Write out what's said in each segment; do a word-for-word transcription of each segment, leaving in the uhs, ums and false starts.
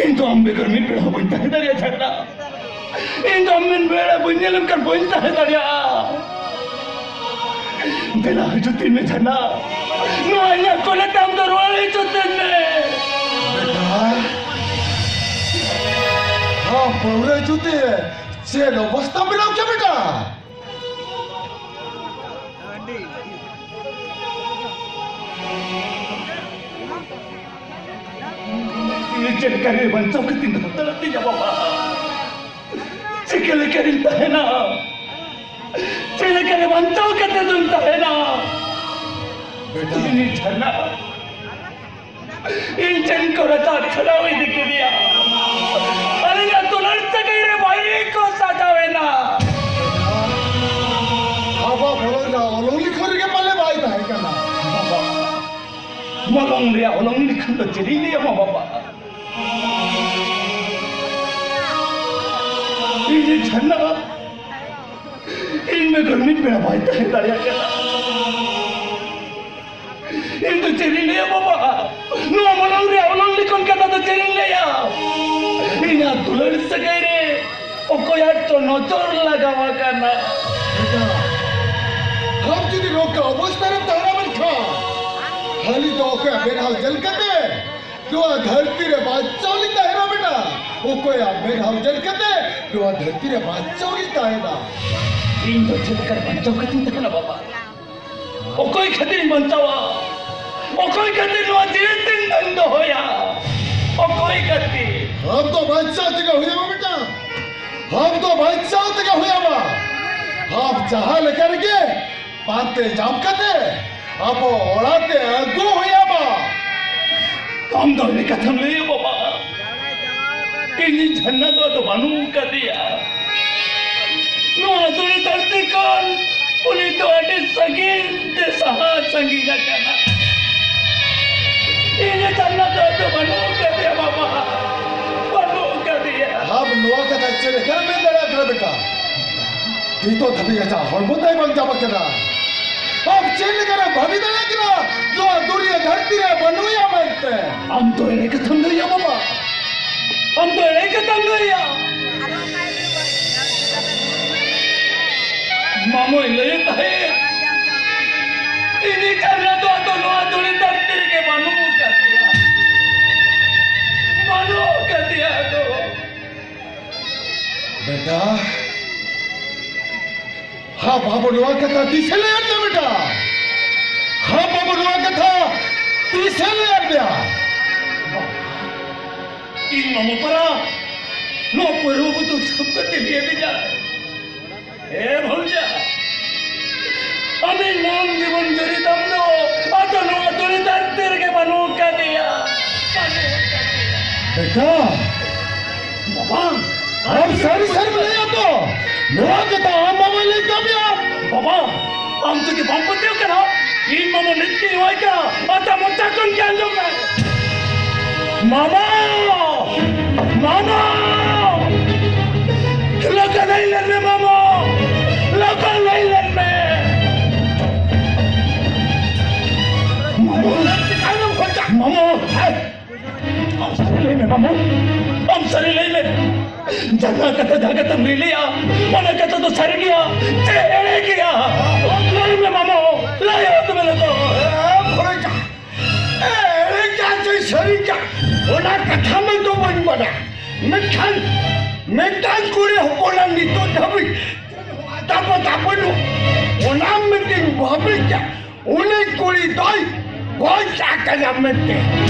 ᱤᱧ ᱫᱚ ᱟᱢ ᱵᱮᱜᱚᱨ ᱢᱤᱫ ᱵᱮᱲᱟ ᱦᱚᱸ ᱵᱟᱹᱧ ᱛᱟᱦᱮᱸ ᱫᱟᱲᱮᱭᱟᱜᱼᱟ ᱡᱷᱟᱨᱱᱟ᱾ ᱤᱧ ᱫᱚ ᱟᱢ ᱢᱤᱫ ᱵᱮᱲᱟ ᱵᱟᱹᱧ ᱧᱮᱞ ᱞᱮᱢ ᱠᱷᱟᱱ ᱵᱟᱹᱧ ᱛᱟᱦᱮᱸ ᱫᱟᱲᱮᱭᱟᱜᱼᱟ᱾ ᱫᱮᱞᱟ ᱦᱤᱡᱩᱜ ᱛᱤᱧ ᱢᱮ ᱡᱷᱟᱨᱱᱟ, ᱱᱚᱣᱟ ᱤᱧᱟᱹᱜ ᱠᱚᱞᱮ ᱛᱟᱢ ᱫᱚ ᱨᱩᱣᱟᱹᱲ ᱦᱤᱡᱩᱜ ᱛᱤᱧ ᱢᱮ᱾ ᱵᱮᱴᱟ, ᱦᱟᱯ ᱯᱟᱹᱣᱨᱟᱹ ᱧᱩ ᱛᱮ ᱪᱮᱫ ᱚᱵᱚᱥᱛᱟ ᱵᱮᱱᱟᱣ ᱠᱮᱫ ᱵᱮᱴᱟ? ᱤᱧ ᱪᱮᱫ ᱞᱮᱠᱟᱨᱮ ᱵᱟᱧᱪᱟᱣ ᱠᱟᱛᱮᱧ ᱫᱚᱦᱚ ᱫᱟᱲᱮᱭᱟᱜ ᱛᱤᱧᱟ ᱵᱟᱵᱟ? ᱪᱤᱠᱟᱹ ᱞᱮᱠᱟᱨᱤᱧ ᱛᱟᱦᱮᱱᱟ? ᱪᱮᱫ ᱞᱮᱠᱟᱨᱮ ᱵᱟᱧᱪᱟᱣ ᱠᱟᱛᱮ ᱫᱚᱧ ᱛᱟᱦᱮᱱᱟ? ᱵᱮᱴᱟ᱾ ᱤᱧ ᱡᱷᱟᱨᱱᱟ, ᱤᱧ ᱴᱷᱮᱱ ᱠᱚ ᱨᱟᱪᱟ ᱪᱷᱟᱰᱟᱣ ᱤᱫᱤ ᱠᱮᱫᱮᱭᱟ᱾ ᱟᱹᱞᱤᱧᱟᱜ ᱫᱩᱞᱟᱹᱲ ᱥᱟᱹᱜᱟᱹᱭ ᱨᱮ ᱵᱟᱹᱲᱤᱡ ᱠᱚ ᱥᱟᱡᱟᱣ ᱮᱱᱟ᱾ ᱵᱟᱵᱟ ᱵᱷᱚᱲᱚᱨ ᱨᱮᱱᱟᱜ ᱚᱞᱚᱝ ᱞᱤᱠᱷᱚᱱ ᱨᱮᱜᱮ ᱯᱟᱞᱮ ᱵᱟᱭ ᱛᱟᱦᱮᱸ ᱠᱟᱱᱟ᱾ ᱵᱟᱵᱟ, ᱢᱚᱞᱚᱝ ᱨᱮᱭᱟᱜ ᱚᱞᱚᱝ ᱞᱤᱠᱷᱚᱱ ᱫᱚ ᱪᱮᱫ ᱤᱧ ᱞᱟᱹᱭ ᱟᱢᱟ ᱵᱟᱵᱟ? ᱤᱧ ᱡᱷᱟᱨᱱᱟ, ᱤᱧ ᱵᱮᱜᱚᱨ ᱢᱤᱫ ᱵᱮᱲᱟ ᱵᱟᱭ ᱛᱟᱦᱮᱸ ᱫᱟᱲᱮᱭᱟᱜ ᱠᱟᱱᱟ᱾ ᱤᱧ ᱫᱚ ᱪᱮᱫ ᱤᱧ ᱞᱟᱹᱭᱟ ᱵᱟᱵᱟ? ᱱᱚᱣᱟ ᱢᱚᱞᱚᱝ ᱨᱮᱭᱟᱜ ᱚᱞᱚᱝ ᱞᱤᱠᱷᱚᱱ ᱠᱟᱛᱷᱟ ᱫᱚ ᱪᱮᱫ ᱤᱧ ᱞᱟᱹᱭᱟ? ᱤᱧᱟᱜ ᱫᱩᱞᱟᱹᱲ ᱥᱟᱹᱜᱟᱹᱭ ᱨᱮ ᱚᱠᱚᱭᱟᱜ ᱪᱚ ᱱᱚᱡᱚᱨ ᱞᱟᱜᱟᱣ ᱟᱠᱟᱱᱟ᱾ ᱵᱮᱴᱟ, ᱟᱢ ᱡᱩᱫᱤ ᱱᱚᱝᱠᱟ ᱚᱵᱚᱥᱛᱟ ᱨᱮᱢ ᱛᱟᱦᱮᱱᱟ ᱢᱮᱱᱠᱷᱟᱱ ᱟᱹᱞᱤᱧ ᱫᱚ ᱚᱠᱚᱭᱟᱜ ᱢᱮᱫᱦᱟ ᱧᱮᱞ ᱠᱟᱛᱮ ᱱᱚᱣᱟ ᱫᱷᱟᱹᱨᱛᱤ ᱨᱮ ᱵᱟᱧᱪᱟᱣ ᱞᱤᱧ ᱛᱟᱦᱮᱱᱟ ᱵᱮᱴᱟ? ᱚᱠᱚᱭᱟᱜ ᱢᱮᱫᱦᱟ ᱧᱮᱞ ᱠᱟᱛᱮ ᱱᱚᱣᱟ ᱫᱷᱟᱹᱨᱛᱤ ᱨᱮ ᱵᱟᱧᱪᱟᱣ ᱞᱤᱧ ᱛᱟᱦᱮᱱᱟ? ᱤᱧ ᱫᱚ ᱪᱮᱫ ᱞᱮᱠᱟᱨᱮ ᱵᱟᱧᱪᱟᱣ ᱠᱟᱛᱮᱧ ᱛᱟᱦᱮᱱᱟ ᱵᱟᱵᱟ? ᱚᱠᱚᱭ ᱠᱷᱟᱹᱛᱤᱨᱤᱧ ᱵᱟᱧᱪᱟᱣᱟ? ᱚᱠᱚᱭ ᱠᱷᱟᱹᱛᱤᱨ ᱱᱚᱣᱟ ᱡᱤᱣᱤ ᱛᱤᱧ ᱫᱚᱧ ᱫᱚᱦᱚᱭᱟ? ᱚᱠᱚᱭ ᱠᱷᱟᱹᱛᱤᱨ? ᱟᱢ ᱫᱚ ᱵᱟᱧᱪᱟᱣ ᱛᱮᱜᱮ ᱦᱩᱭᱟᱢᱟ ᱵᱮᱴᱟ, ᱟᱢ ᱫᱚ ᱵᱟᱧᱪᱟᱣ ᱛᱮᱜᱮ ᱦᱩᱭᱟᱢᱟ᱾ ᱟᱢ ᱡᱟᱦᱟᱸ ᱞᱮᱠᱟ ᱨᱮᱜᱮ ᱯᱟᱱᱛᱮ ᱧᱟᱢ ᱠᱟᱛᱮ ᱟᱵᱚ ᱚᱲᱟᱜ ᱛᱮ ᱟᱹᱜᱩ ᱦᱩᱭᱟᱢᱟ᱾ ᱟᱢ ᱫᱚ ᱮᱲᱮ ᱠᱟᱛᱷᱟᱢ ᱞᱟᱹᱭᱟ ᱵᱟᱵᱟ᱾ ᱤᱧᱤᱡ ᱡᱷᱟᱨᱱᱟ ᱫᱚ ᱟᱫᱚ ᱵᱟᱹᱱᱩᱜ ᱟᱠᱟᱫᱮᱭᱟ᱾ ᱱᱚᱣᱟ ᱫᱷᱩᱲᱤ ᱫᱷᱟᱹᱨᱛᱤ ᱠᱷᱚᱱ ᱩᱱᱤ ᱫᱚ ᱟᱹᱰᱤ ᱥᱟᱺᱜᱤᱧ ᱛᱮ ᱥᱟᱦᱟ ᱥᱟᱺᱜᱤᱧ ᱟᱠᱟᱱᱟ᱾ ᱤᱧᱤᱡ ᱡᱷᱟᱨᱱᱟ ᱫᱚ ᱟᱫᱚ ᱵᱟᱹᱱᱩᱜ ᱟᱠᱟᱫᱮᱭᱟ ᱵᱟᱵᱟ, ᱵᱟᱹᱱᱩᱜ ᱟᱠᱟᱫᱮᱭᱟ᱾ ᱟᱢ ᱱᱚᱣᱟ ᱠᱟᱛᱷᱟ ᱪᱮᱫ ᱞᱮᱠᱟᱢ ᱢᱮᱱ ᱫᱟᱲᱮᱭᱟᱜ ᱠᱟᱱᱟ ᱵᱮᱴᱟ? ᱱᱤᱛᱚᱜ ᱫᱷᱟᱹᱵᱤᱡ ᱟᱡᱟᱜ ᱦᱚᱲᱢᱚ ᱛᱟᱭ ᱵᱟᱧᱪᱟᱣ ᱟᱠᱟᱱᱟ᱾ ᱟᱢ ᱪᱮᱫ ᱞᱮᱠᱟᱨᱮᱢ ᱵᱷᱟᱹᱵᱤ ᱫᱟᱲᱮᱭᱟᱜ ᱠᱟᱱᱟ ᱱᱚᱣᱟ ᱫᱩᱱᱤᱭᱟᱹ ᱫᱷᱟᱹᱨᱛᱤ ᱨᱮ ᱵᱟᱹᱱᱩᱭᱟ ᱢᱮᱱᱛᱮ? ᱟᱢ ᱫᱚ ᱮᱲᱮ ᱠᱟᱛᱷᱟᱢ ᱞᱟᱹᱭᱟ ᱵᱟᱵᱟ᱾ ᱟᱢ ᱫᱚ ᱮᱲᱮ ᱠᱟᱛᱷᱟᱢ ᱞᱟᱹᱭᱟ᱾ ᱢᱟᱢᱚᱭ ᱞᱟᱹᱭᱮᱫ ᱛᱟᱦᱮᱸᱫ, ᱤᱧᱤᱡ ᱡᱷᱟᱨᱱᱟ ᱫᱚ ᱟᱫᱚ ᱱᱚᱣᱟ ᱫᱷᱩᱲᱤ ᱫᱷᱟᱹᱨᱛᱤ ᱨᱮᱜᱮ ᱵᱟᱹᱱᱩᱜ ᱟᱠᱟᱫᱮᱭᱟ, ᱵᱟᱹᱱᱩᱜ ᱟᱠᱟᱫᱮᱭᱟ ᱟᱫᱚ᱾ ᱵᱮᱴᱟ, ᱦᱟ ᱵᱟᱵᱩ, ᱱᱚᱣᱟ ᱠᱟᱛᱷᱟ ᱛᱤᱥᱮ ᱞᱟᱹᱭ ᱟᱫ ᱢᱮᱭᱟ ᱵᱮᱴᱟ? ᱦᱟ ᱵᱟᱵᱩ, ᱱᱚᱣᱟ ᱠᱟᱛᱷᱟ ᱛᱤᱥᱮ ᱞᱟᱹᱭ ᱟᱫ ᱢᱮᱭᱟ? ᱤᱧ ᱢᱟᱢᱚ ᱯᱟᱨᱟ ᱱᱚᱣᱟ ᱯᱟᱹᱨᱣᱟᱹ ᱵᱳᱛᱚᱞ ᱥᱟᱵ ᱠᱟᱛᱮ ᱞᱟᱹᱭ ᱟᱹᱫᱤᱧᱟ, ᱮ ᱵᱷᱟᱹᱣᱡᱟ, ᱟᱢᱤᱡ ᱢᱚᱱ ᱡᱤᱵᱚᱱ ᱡᱩᱨᱤ ᱛᱟᱢ ᱫᱚ ᱟᱫᱚ ᱱᱚᱣᱟ ᱫᱷᱩᱲᱤ ᱫᱷᱟᱹᱨᱛᱤ ᱨᱮᱜᱮ ᱵᱟᱹᱱᱩᱜ ᱟᱠᱟᱫᱮᱭᱟ, ᱵᱟᱹᱱᱩᱜ ᱟᱠᱟᱫᱮᱭᱟ᱾ ᱵᱮᱴᱟ, ᱵᱟᱵᱟ, ᱟᱢ ᱥᱟᱹᱨᱤ ᱥᱟᱹᱨᱤᱢ ᱞᱟᱹᱭᱟ ᱛᱚ? ᱱᱚᱣᱟ ᱠᱟᱛᱷᱟ ᱟᱢ ᱵᱟᱵᱟᱭ ᱞᱟᱹᱭ ᱠᱟᱜ ᱢᱮᱭᱟ? ᱵᱟᱵᱟ, ᱟᱢ ᱛᱮᱜᱮ ᱵᱟᱢ ᱯᱟᱹᱛᱭᱟᱹᱣ ᱠᱟᱱᱟ? ᱤᱧ ᱢᱟᱢᱟ ᱱᱤᱛ ᱜᱮᱧ ᱦᱚᱦᱚᱭ ᱠᱟᱱᱟ, ᱟᱨ ᱟᱢ ᱢᱚᱪᱟ ᱠᱷᱚᱱ ᱜᱮ ᱟᱸᱡᱚᱢ ᱢᱮ᱾ ᱢᱟᱢᱟ! ᱢᱟᱢᱟ! ᱞᱚᱜᱚᱱ ᱦᱮᱡ ᱞᱮᱱ ᱢᱮ ᱢᱟᱢᱟ! ᱞᱚᱜᱚᱱ ᱦᱮᱡ ᱞᱮᱱ ᱢᱮ! ᱢᱟᱢᱟ! ᱢᱟᱢᱟ! ᱟᱢ ᱥᱟᱹᱨᱤ ᱞᱟᱹᱭ ᱢᱮ ᱢᱟᱢᱚ, ᱟᱢ ᱥᱟᱹᱨᱤ ᱞᱟᱹᱭ ᱢᱮ᱾ ᱡᱟᱦᱟᱸ ᱠᱟᱛᱷᱟ, ᱡᱟᱦᱟᱸ ᱠᱟᱛᱷᱟᱢ ᱞᱟᱹᱭ ᱞᱮᱜᱼᱟ, ᱚᱱᱟ ᱠᱟᱛᱷᱟ ᱫᱚ ᱥᱟᱹᱨᱤ ᱜᱮᱭᱟ ᱪᱮ ᱮᱲᱮ ᱜᱮᱭᱟ? ᱞᱟᱹᱭ ᱢᱮ ᱢᱟᱢᱚ, ᱞᱟᱹᱭ ᱢᱮ ᱛᱚᱵᱮ ᱞᱮ ᱫᱚ᱾ ᱮ, ᱵᱷᱚᱨᱚᱡᱟ, ᱮ, ᱮᱲᱮ ᱜᱮᱭᱟ ᱪᱮ ᱥᱟᱹᱨᱤ ᱜᱮᱭᱟ, ᱚᱱᱟ ᱠᱟᱛᱷᱟ ᱢᱟ ᱫᱚ ᱵᱟᱹᱧ ᱵᱟᱰᱟᱭᱟ᱾ ᱢᱮᱱᱠᱷᱟᱱ ᱢᱤᱫᱴᱟᱝ ᱠᱩᱲᱤ ᱦᱚᱯᱚᱱᱟᱜ ᱱᱤᱛᱚᱜ ᱫᱷᱟᱹᱵᱤᱡ ᱛᱟᱯᱟ ᱛᱟᱯᱟ ᱱᱚ, ᱚᱱᱟ ᱢᱤᱫᱴᱤᱧ ᱵᱷᱟᱹᱵᱤᱭᱟ᱾ ᱩᱱᱤ ᱠᱩᱲᱤ ᱫᱚᱭ ᱜᱚᱡ ᱟᱠᱟᱱᱟ ᱢᱮᱱᱛᱮ᱾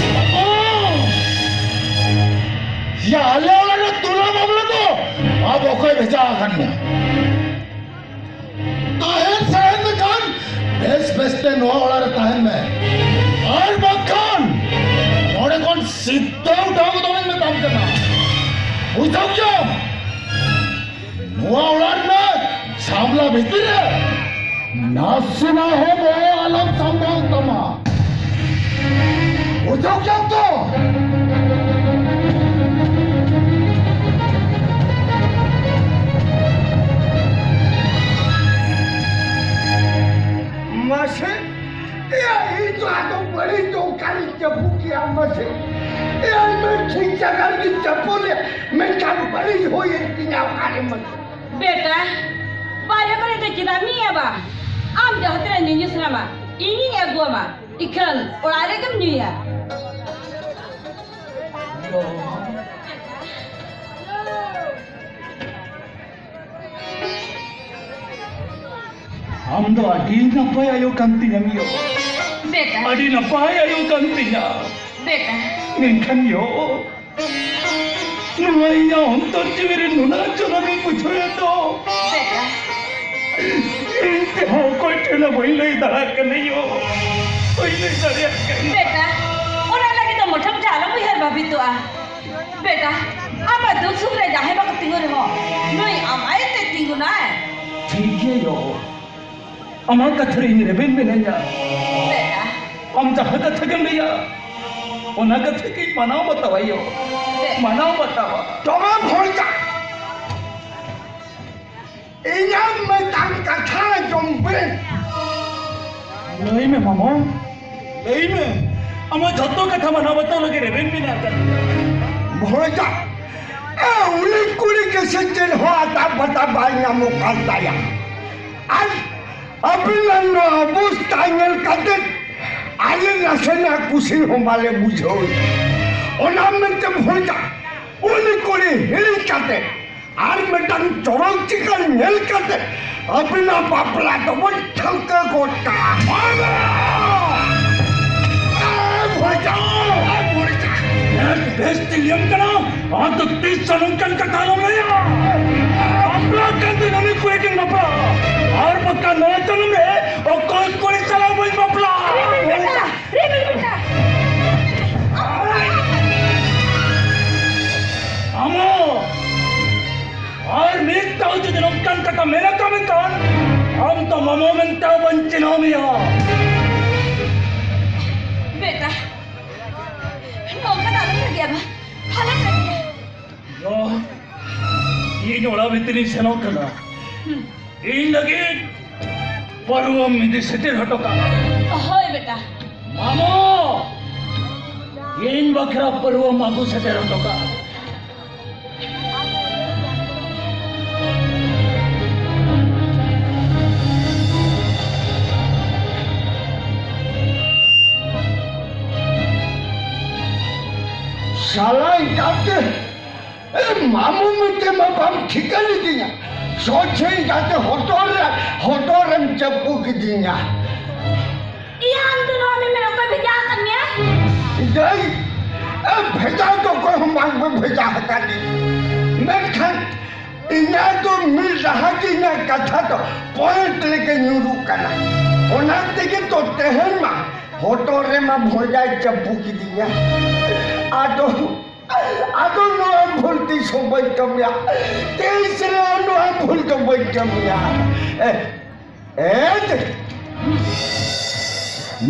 ᱚ! ᱭᱟ, ᱟᱞᱮ ᱚᱲᱟᱜ ᱨᱮ ᱛᱩᱞᱟᱹ ᱵᱟᱵᱞᱟ ᱫᱚ ᱟᱵᱚ ᱚᱠᱚᱭ ᱵᱷᱮᱡᱟ ᱟᱠᱟᱱ ᱢᱮᱭᱟ? ᱛᱟᱦᱮᱱ ᱥᱟᱦᱮᱱ ᱞᱮᱠᱷᱟᱱ ᱵᱮᱥ ᱵᱮᱥ ᱛᱮ ᱱᱚᱣᱟ ᱚᱲᱟᱜ ᱨᱮ ᱛᱟᱦᱮᱱ ᱢᱮ, ᱟᱨ ᱵᱟᱝᱠᱷᱟᱱ ᱱᱚᱰᱮ ᱠᱷᱚᱱ ᱥᱤᱫᱷᱟᱹ ᱩᱴᱷᱟᱹᱣ ᱜᱚᱫᱚᱜ ᱤᱧ ᱢᱮᱛᱟᱢ ᱠᱟᱱᱟ᱾ ᱵᱩᱡᱷᱟᱹᱣ ᱠᱮᱫᱟᱢ? ᱱᱚᱣᱟ ᱚᱲᱟᱜ ᱨᱮᱱᱟᱜ ᱥᱟᱢᱞᱟ ᱵᱷᱤᱛᱤᱨ ᱨᱮ ᱱᱟᱥᱮᱱᱟᱜ ᱦᱚᱸ ᱵᱚᱦᱚᱜ ᱟᱞᱚᱢ ᱥᱟᱢᱵᱟᱣ ᱛᱟᱢᱟ᱾ ᱵᱩᱡᱷᱟᱹᱣ ᱠᱮᱫᱟᱢ ᱛᱚ? ᱢᱟᱥᱮ, ᱮᱭᱟ, ᱤᱧ ᱫᱚ ᱟᱫᱚ ᱵᱟᱹᱲᱤᱡ ᱫᱚ ᱚᱠᱟᱨᱤᱧ ᱡᱟᱹᱯᱩᱫ ᱠᱮᱭᱟ ᱢᱟᱥᱮ? ᱟᱭᱢᱟ ᱴᱷᱤᱠ ᱡᱟᱭᱜᱟ ᱨᱮᱜᱮ ᱪᱟᱯᱚᱞ ᱮ, ᱢᱮᱱᱠᱷᱟᱱ ᱵᱟᱹᱲᱤᱡ ᱦᱩᱭᱮᱱ ᱛᱤᱧᱟ ᱚᱠᱟᱨᱮ ᱢᱟ᱾ ᱵᱮᱴᱟ, ᱵᱟᱨᱦᱮ ᱠᱚᱨᱮ ᱫᱚ ᱪᱮᱫᱟᱜ ᱢᱤᱭᱟ ᱵᱟ? ᱟᱢ ᱡᱟᱦᱟᱸ ᱛᱤᱱᱟᱹᱜ ᱧᱩᱧᱩ ᱥᱟᱱᱟᱢᱟ, ᱤᱧᱤᱧ ᱟᱹᱜᱩᱣᱟᱢᱟ, ᱤᱠᱷᱟᱹᱱ ᱚᱲᱟᱜ ᱨᱮᱜᱮᱢ ᱧᱩᱭᱟ᱾ ᱟᱢ ᱫᱚ ᱟᱹᱰᱤ ᱱᱟᱯᱟᱭ ᱟᱭᱳ ᱠᱟᱱ ᱛᱤᱧᱟᱢ ᱭᱳ᱾ ᱵᱮᱴᱟ᱾ ᱟᱹᱰᱤ ᱱᱟᱯᱟᱭ ᱟᱭᱳ ᱠᱟᱱ ᱛᱤᱧᱟ᱾ ᱵᱮᱴᱟ᱾ ᱢᱮᱱᱠᱷᱟᱱ ᱭᱳ, ᱱᱚᱣᱟ ᱤᱧᱟᱹᱜ ᱚᱱᱛᱚᱨ ᱡᱤᱣᱤ ᱨᱮ ᱱᱩᱱᱟᱹᱜ ᱡᱚᱞᱚᱱᱤᱧ ᱵᱩᱡᱷᱟᱹᱣᱮᱫ ᱫᱚ᱾ ᱵᱮᱴᱟ᱾ ᱤᱧ ᱛᱮᱦᱚᱸ ᱚᱠᱚᱭ ᱴᱷᱮᱱ ᱦᱚᱸ ᱵᱟᱹᱧ ᱞᱟᱹᱭ ᱫᱟᱲᱮᱭᱟᱜ ᱠᱟᱱᱟ ᱭᱳ᱾ ᱵᱟᱹᱧ ᱞᱟᱹᱭ ᱫᱟᱲᱮᱭᱟᱜ ᱠᱟᱱᱟ᱾ ᱵᱮᱴᱟ, ᱚᱱᱟ ᱞᱟᱹᱜᱤᱫ ᱫᱚ ᱢᱚᱴᱷᱮ ᱢᱚᱴᱷᱮ ᱟᱞᱚᱢ ᱩᱭᱦᱟᱹᱨ ᱵᱷᱟᱵᱤᱛᱚᱜᱼᱟ᱾ ᱵᱮᱴᱟ, ᱟᱢᱟᱜ ᱫᱩᱠ ᱥᱩᱠ ᱨᱮ ᱡᱟᱦᱟᱸᱭ ᱵᱟᱠᱚ ᱛᱤᱸᱜᱩ ᱨᱮᱦᱚᱸ, ᱱᱩᱭ ᱟᱢ ᱟᱭᱳ ᱛᱮ ᱛᱤᱸᱜᱩᱱᱟᱭ᱾ ᱴᱷᱤᱠ ᱜᱮᱭᱟ ᱭᱳ, ᱟᱢᱟᱜ ᱠᱟᱛᱷᱟ ᱨᱮ ᱤᱧ ᱨᱮᱵᱮᱱ ᱢᱤᱱᱟᱹᱧᱟ᱾ ᱵᱮᱴᱟ᱾ ᱟᱢ ᱡᱟᱦᱟᱸ ᱠᱟᱛᱷᱟ ᱜᱮᱢ ᱞᱟᱹᱭᱟ, ᱚᱱᱟ ᱠᱟᱛᱷᱟ ᱜᱮᱧ ᱢᱟᱱᱟᱣ ᱵᱟᱛᱟᱣᱟ ᱭᱳ᱾ ᱵᱮᱴᱟ᱾ ᱢᱟᱱᱟᱣ ᱵᱟᱛᱟᱣᱟ᱾ ᱛᱚᱵᱮ ᱵᱷᱚᱲᱡᱟ, ᱤᱧᱟᱜ ᱢᱤᱫᱴᱟᱝ ᱠᱟᱛᱷᱟ ᱟᱸᱡᱚᱢ ᱵᱮᱱ᱾ ᱞᱟᱹᱭ ᱢᱮ ᱢᱟᱢᱚ, ᱞᱟᱹᱭ ᱢᱮ᱾ ᱟᱢᱟᱜ ᱡᱷᱚᱛᱚ ᱠᱟᱛᱷᱟ ᱢᱟᱱᱟᱣ ᱵᱟᱛᱟᱣ ᱞᱟᱹᱜᱤᱫ ᱨᱮᱵᱮᱱ ᱢᱮᱱᱟᱜ ᱟᱠᱟᱫ ᱞᱤᱧᱟ᱾ ᱵᱷᱚᱲᱡᱟ, ᱮ, ᱩᱱᱤ ᱠᱩᱲᱤ ᱜᱮᱥᱮ ᱪᱮᱫ ᱦᱚᱸ ᱟᱛᱟ ᱯᱟᱛᱟ ᱵᱟᱭ ᱧᱟᱢᱚᱜ ᱠᱟᱱ ᱛᱟᱭᱟ᱾ ᱟᱨ ᱟᱵᱤᱱᱟᱜ ᱱᱚᱣᱟ ᱚᱵᱚᱥᱛᱟ ᱧᱮᱞ ᱠᱟᱛᱮ ᱟᱞᱮ ᱱᱟᱥᱮᱱᱟᱜ ᱠᱩᱥᱤ ᱦᱚᱸ ᱵᱟᱞᱮ ᱵᱩᱡᱷᱟᱹᱣ᱾ ᱚᱱᱟ ᱢᱮᱱᱛᱮ ᱵᱷᱚᱲᱡᱟ, ᱩᱱᱤ ᱠᱩᱲᱤ ᱦᱤᱲᱤᱧ ᱠᱟᱛᱮ ᱟᱨ ᱢᱤᱫᱴᱟᱝ ᱪᱚᱨᱚᱠ ᱪᱤᱠᱟᱹᱲ ᱧᱮᱞ ᱠᱟᱛᱮ ᱟᱹᱵᱤᱱᱟᱜ ᱵᱟᱯᱞᱟ ᱫᱚᱵᱚᱱ ᱴᱷᱟᱹᱣᱠᱟᱹ ᱜᱚᱫ ᱠᱟᱜᱼᱟ᱾ ᱵᱷᱚᱲᱡᱟ! ᱵᱮᱥ, ᱵᱮᱥ ᱛᱤᱧ ᱞᱟᱹᱭᱟᱢ ᱠᱟᱱᱟ, ᱟᱫᱚ ᱛᱤᱥ ᱦᱚᱸ ᱱᱚᱝᱠᱟᱱ ᱠᱟᱛᱷᱟ ᱟᱞᱚᱢ ᱞᱟᱹᱭᱟ᱾ ᱵᱟᱯᱞᱟ ᱠᱟᱱ ᱫᱚ ᱱᱩᱭ ᱠᱩᱲᱤ ᱜᱮᱧ ᱵᱟᱯᱞᱟᱜᱼᱟ, ᱟᱨ ᱵᱟᱠᱷᱟᱱ ᱱᱚᱣᱟ ᱡᱚᱱᱚᱢ ᱨᱮ ᱚᱠᱚᱭ ᱠᱩᱲᱤ ᱥᱟᱞᱟᱜ ᱵᱟᱹᱧ ᱵᱟᱯᱞᱟᱜᱼᱟ᱾ ᱨᱮᱵᱮᱱ ᱵᱮᱴᱟ! ᱟᱢ ᱦᱚᱸ ᱟᱨ ᱢᱤᱫ ᱫᱷᱟᱣ ᱡᱩᱫᱤ ᱱᱚᱝᱠᱟᱱ ᱠᱟᱛᱷᱟ ᱢᱮᱱ ᱟᱠᱟᱫ ᱢᱮᱠᱷᱟᱱ, ᱟᱢ ᱫᱚ ᱢᱟᱢᱚ ᱢᱮᱱᱛᱮ ᱦᱚᱸ ᱵᱟᱹᱧ ᱪᱤᱱᱦᱟᱹᱣ ᱢᱮᱭᱟ᱾ ᱵᱮᱴᱟ, ᱱᱚᱝᱠᱟ ᱫᱚ ᱟᱞᱚᱢ ᱞᱟᱹᱜᱤᱫ ᱟᱢᱟ᱾ ᱟᱞᱚᱢ ᱞᱟᱹᱜᱤᱫ᱾ ᱫᱚ ᱤᱧ ᱚᱲᱟᱜ ᱵᱷᱤᱛᱨᱤᱧ ᱥᱮᱱᱚᱜ ᱠᱟᱱᱟ᱾ ᱦᱩᱸ᱾ ᱤᱧ ᱞᱟᱹᱜᱤᱫ ᱯᱟᱹᱨᱣᱟᱹᱢ ᱤᱫᱤ ᱥᱮᱴᱮᱨ ᱦᱚᱴᱚ ᱠᱟᱜᱼᱟ᱾ ᱦᱳᱭ ᱵᱮᱴᱟ᱾ ᱢᱟᱢᱚ! ᱤᱧ ᱵᱟᱠᱷᱨᱟ ᱯᱟᱹᱨᱣᱟᱹᱢ ᱟᱹᱜᱩ ᱥᱮᱴᱮᱨ ᱦᱚᱴᱚ ᱠᱟᱜᱼᱟ᱾ ᱥᱟᱞᱟᱭ ᱜᱟᱛᱮ, ᱮ ᱢᱟᱢᱩ ᱢᱮᱱᱛᱮ ᱢᱟ ᱵᱟᱢ ᱴᱷᱤᱠᱟᱹ ᱞᱤᱫᱤᱧᱟ᱾ ᱥᱚᱡᱷᱮᱧ ᱜᱟᱛᱮ ᱦᱚᱴᱚᱜ ᱨᱮ, ᱦᱚᱴᱚᱜ ᱨᱮᱢ ᱪᱟᱯᱚ ᱠᱤᱫᱤᱧᱟ᱾ ᱤᱭᱟᱹ, ᱟᱢ ᱫᱚ ᱱᱚᱣᱟ ᱢᱮᱢᱮᱱ ᱚᱠᱚᱭ ᱵᱷᱮᱡᱟ ᱟᱠᱟᱫ ᱢᱮᱭᱟ? ᱫᱟᱹᱭ, ᱮ, ᱵᱷᱮᱡᱟ ᱫᱚ ᱚᱠᱚᱭ ᱦᱚᱸ ᱵᱟᱝ ᱠᱚ ᱵᱷᱮᱡᱟ ᱟᱠᱟᱫᱤᱧ᱾ ᱢᱮᱱᱠᱷᱟᱱ ᱤᱧᱟᱹᱜ ᱫᱚ ᱢᱤᱫ ᱰᱟᱦᱟᱨ ᱜᱮ ᱤᱧᱟᱹᱜ ᱠᱟᱛᱷᱟ ᱫᱚ point ᱞᱮᱠᱟ ᱧᱩᱨᱩᱜ ᱠᱟᱱᱟ᱾ ᱚᱱᱟ ᱛᱮᱜᱮ ᱛᱚ ᱛᱮᱦᱮᱧ ᱢᱟ ᱦᱚᱴᱚᱜ ᱨᱮᱢᱟ ᱵᱷᱚᱡᱟᱭ ᱪᱟᱯᱚ ᱠᱤᱫᱤᱧᱟ᱾ ᱟᱫᱚ, ᱟᱫᱚ ᱱᱚᱣᱟ ᱵᱷᱩᱞ ᱛᱤᱥ ᱦᱚᱸ ᱵᱟᱹᱧ ᱠᱟᱹᱢᱤᱭᱟ᱾ ᱛᱤᱥ ᱨᱮᱦᱚᱸ ᱱᱚᱣᱟ ᱵᱷᱩᱞ ᱫᱚ ᱵᱟᱹᱧ ᱠᱟᱹᱢᱤᱭᱟ᱾ ᱮ, ᱮᱫ!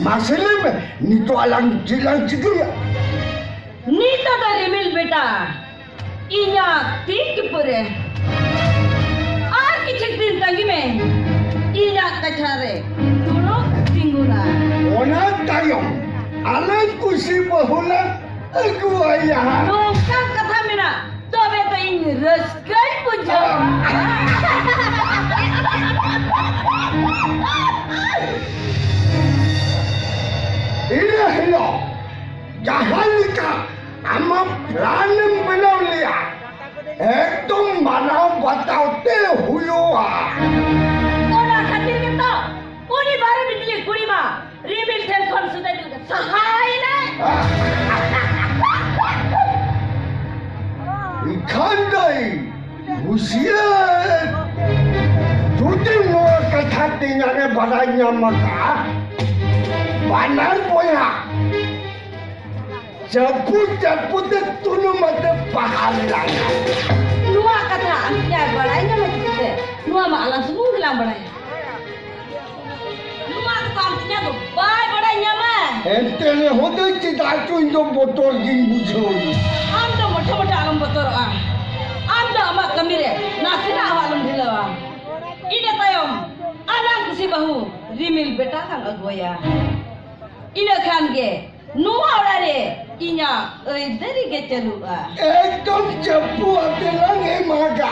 ᱢᱟᱥᱮ ᱞᱟᱹᱭ ᱢᱮ, ᱱᱤᱛᱚᱜ ᱟᱞᱟᱝ ᱪᱮᱫ ᱞᱟᱝ ᱪᱤᱠᱟᱹᱭᱟ? ᱱᱤᱛᱚᱜ ᱫᱚ ᱨᱤᱢᱤᱞ ᱵᱮᱴᱟ, ᱤᱧᱟᱜ ᱛᱤ ᱠᱤᱯᱩ ᱨᱮ ᱟᱨ ᱠᱤᱪᱷᱩ ᱫᱤᱱ ᱛᱟᱺᱜᱤ ᱢᱮ, ᱤᱧᱟᱜ ᱠᱟᱪᱷᱟ ᱨᱮ ᱫᱩᱲᱩᱵ ᱛᱤᱸᱜᱩᱱᱟ᱾ ᱚᱱᱟ ᱛᱟᱭᱚᱢ ᱟᱞᱮ ᱠᱩᱥᱤ ᱵᱟᱹᱦᱩ ᱞᱮ ᱟᱹᱜᱩᱣᱟᱭᱟ᱾ ᱱᱚᱝᱠᱟᱱ ᱠᱟᱛᱷᱟ ᱢᱮᱱᱟᱜ, ᱛᱚᱵᱮ ᱛᱚ ᱤᱧ ᱨᱟᱹᱥᱠᱟᱹᱧ ᱵᱩᱡᱷᱟᱹᱣᱟ᱾ ᱤᱱᱟᱹ ᱦᱤᱞᱳᱜ ᱡᱟᱦᱟᱸ ᱞᱮᱠᱟ ᱟᱢᱟᱜ plan ᱮᱢ ᱵᱮᱱᱟᱣ ᱞᱮᱭᱟ, ᱮᱠᱫᱚᱢ ᱢᱟᱱᱟᱣ ᱵᱟᱛᱟᱣ ᱛᱮ ᱦᱩᱭᱩᱜᱼᱟ᱾ ᱚᱱᱟ ᱠᱷᱟᱹᱛᱤᱨ ᱜᱮᱛᱚ ᱩᱱᱤ ᱵᱟᱨᱚ ᱵᱤᱡᱽᱞᱤ ᱠᱩᱲᱤ ᱢᱟ ᱨᱤᱢᱤᱞ ᱴᱷᱮᱱ ᱠᱷᱚᱱ ᱥᱩᱫᱷᱟᱹ ᱥᱟᱦᱟᱭᱮᱱᱟᱭ᱾ ᱮᱱᱠᱷᱟᱱ ᱫᱚᱭ ᱦᱩᱥᱤᱭᱟᱹᱨ᱾ ᱡᱩᱫᱤ ᱱᱚᱣᱟ ᱠᱟᱛᱷᱟ ᱛᱮᱧᱟᱝ ᱮ ᱵᱟᱰᱟᱭ ᱧᱟᱢ ᱟᱠᱟᱫᱼᱟ, ᱵᱟᱱᱟᱨ ᱵᱚᱭᱦᱟ ᱪᱟᱹᱯᱩ ᱪᱟᱹᱯᱩ ᱛᱮ ᱛᱩᱱᱩᱢ ᱟᱛᱮ ᱯᱟᱦᱟᱞ ᱞᱟᱝᱟ᱾ ᱱᱚᱣᱟ ᱠᱟᱛᱷᱟ ᱟᱢ ᱮᱠᱞᱟᱭ ᱵᱟᱲᱟᱭ ᱧᱟᱢᱟ ᱪᱤᱠᱟᱹᱛᱮ? ᱱᱚᱣᱟ ᱢᱟ ᱟᱞᱟᱝ ᱥᱩᱢᱩᱝ ᱜᱮᱞᱟᱝ ᱵᱟᱲᱟᱭᱟ᱾ ᱱᱚᱣᱟ ᱠᱟᱛᱷᱟ ᱟᱢ ᱛᱮᱧᱟᱝ ᱫᱚ ᱵᱟᱭ ᱵᱟᱲᱟᱭ ᱧᱟᱢᱟ᱾ ᱮᱱᱛᱮ ᱨᱮᱦᱚᱸ ᱫᱚ ᱪᱮᱫᱟᱜ ᱪᱚ ᱤᱧ ᱫᱚ ᱵᱚᱛᱚᱨ ᱜᱤᱧ ᱵᱩᱡᱷᱟᱹᱣ᱾ ᱟᱢ ᱫᱚ ᱢᱚᱴᱷᱮ ᱢᱚᱴᱷᱮ ᱟᱞᱚᱢ ᱵᱚᱛᱚᱨᱚᱜᱼᱟ᱾ ᱟᱢ ᱫᱚ ᱟᱢᱟᱜ ᱠᱟᱹᱢᱤ ᱨᱮ ᱱᱟᱥᱮᱱᱟᱜ ᱦᱚᱸ ᱟᱞᱚᱢ ᱰᱷᱤᱞᱟᱹᱣᱟ᱾ ᱤᱱᱟᱹ ᱛᱟᱭᱚᱢ ᱟᱞᱟᱝ ᱠᱩᱥᱤ ᱵᱟᱹᱦᱩ ᱨᱤᱢᱤᱞ ᱵᱮᱴᱟ ᱞᱟᱝ ᱟᱹᱜᱩᱣᱟᱭᱟ᱾ ᱤᱱᱟᱹ ᱠᱷᱟᱱ ᱜᱮ ᱱᱚᱣᱟ ᱚᱲᱟᱜ ᱨᱮ ᱤᱧᱟᱹᱜ ᱟᱹᱭᱫᱟᱹᱨᱤ ᱜᱮ ᱪᱟᱹᱞᱩᱜᱼᱟ᱾ ᱮᱠᱫᱚᱢ ᱪᱟᱹᱯᱩ ᱟᱛᱮ ᱞᱟᱝ ᱮᱢᱟᱜᱟ᱾